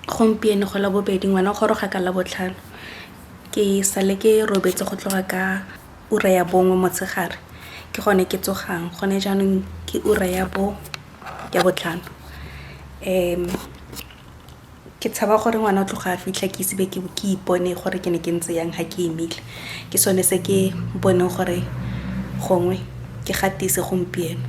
Gompieno go la bobedi, ngwana o goroga ka Labotlhano. Ke sale ke robetse go tloga ka ura ya 1 motshegare, ke gone ke tsogang gone jaanong ke ura ya 5. Ke tshaba gore ngwana o tloga a fitlha ke ise be ke ipone gore ke ne ke ntse yang ha ke imile. Ke sone se ke boneng gore gongwe ke gatise gompieno.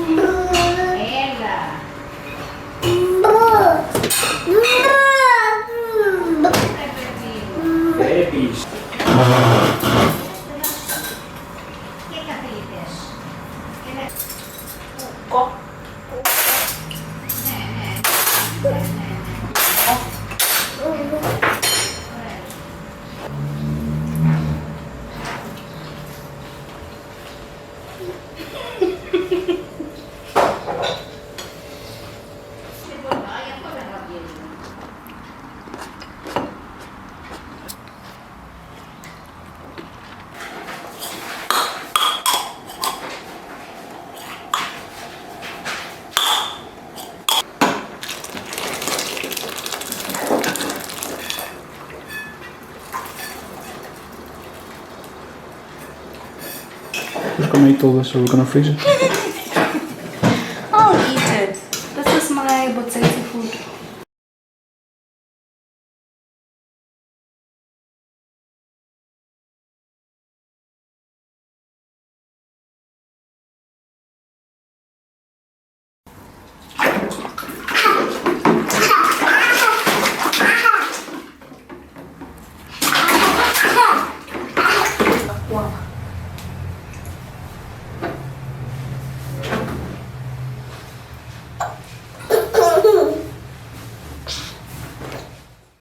We're gonna eat all this or we're gonna freeze it.